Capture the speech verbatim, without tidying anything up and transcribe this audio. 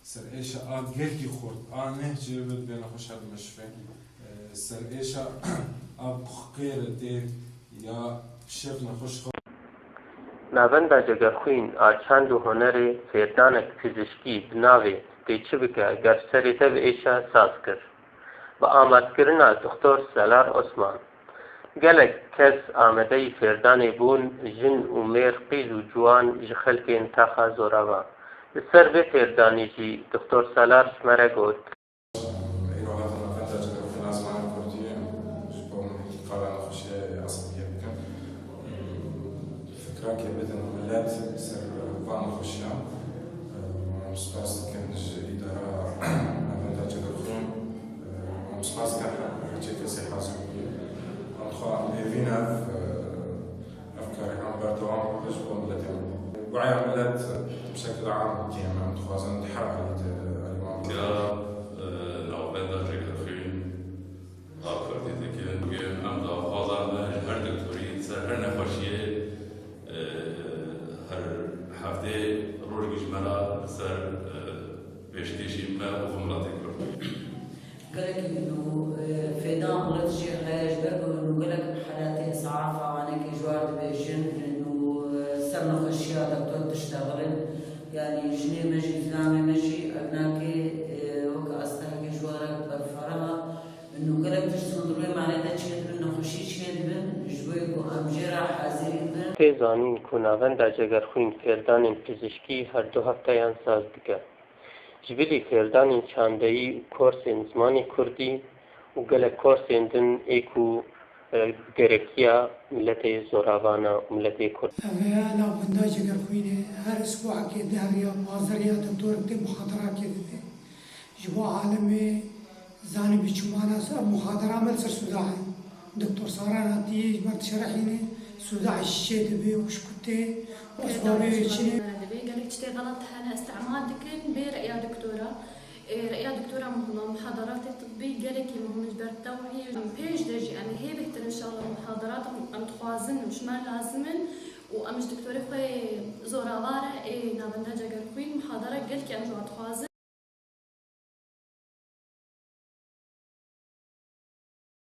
Ser êşa a gelkî xurt, a neh cêr ve dibê nexweş her dime şifê. Ser êşa a bi qêre tê ya şef nexweş xwe. Navenda Cegerxwîn a Çand û Hunerê fêrdanek pizîşkî bi navê Tê çi bike ger serê te bi êşa saz kir. Bi amadkirina Doktor Selar Osman, gelek kes amadeyî fêrdanê bûn, jin û mêr, qîz û ciwan ji xelkên taxa zorava. Li ser vê fêrdanî jî Doktor Selar ji me re got. Îro hatin navenda Cegerxwîn a zimanê kurdî ji bo min îqala nexweşiyê esebiyê bikin. Fikrekê bidin milet ser van nexweşiyan. Em spas dikin ji îdara navenda Cegerxwîn. Em spas dikin her çê kesê hazir bûye. Em dixwazin hêvî ne ev, ev karê em berdewam bikin ji bo miletê me. Guheya milet bi şekil am bûtiye me. Em dixwazin di her alî de alî wan bikin. Ya, e, navenda Cegerxwîn. A kurdî dikin. Bugün em daxwaza me ji her doktorî ser her nexweşiyê, e, her heftê rojekî ji me re ser, e, pêşkêşî me û xwe miletê kurd. Gelek û, e, fêdan milet jê heye ji ber ku û gelek helatê îsaf a wanekê ji war dibêjin û, e, ser nexweşiya doktor diştexilin. Yanî jinê me jî, zilamê me jî ev nakê, e, weke astehekê ji war re berfireh a. Nû gelek tişt hundir wê manê de çêdibin, nexweşî çêdibin, ji bo ku em jê re hazirî bibin. Tê zanîn ku Navenda Cegerxwîn fêrdanên pizîşkî her du hefteyan saz dike. Ji bilî fêrdanên çandeyî û korsên zimanê kurdî û gelek korsên din ê ku, e, gerekiya miletê zoravan e û miletê kurd. Ev e Navenda Cegerxwîn e, her isbuhekê deh riya, pazdeh riya doktor tê muhadara kê dide. Ji bo alemê zanî bi çûmana ser muhadara me li ser Sûdahê. Doktor Saran hatiye ji me re dişerehîne, Sûdahê çi çê dibe û ji ku tê, esbabê wê çi ne. Divê gelek tiştê xelat hene îstîmal dikin bê reya doktora. Ê, reya doktora muhim e, muhadaratê tibbî gelekî muhim e ji ber tewhî. Pêş de jî em ê hê bêhtir înşallah muhadarat em, em dixwazin û ji me lazim in û em ji doktorê xwe zorava re ê Navenda Cegerxwîn muhadara gelkî em ji wan dixwazin.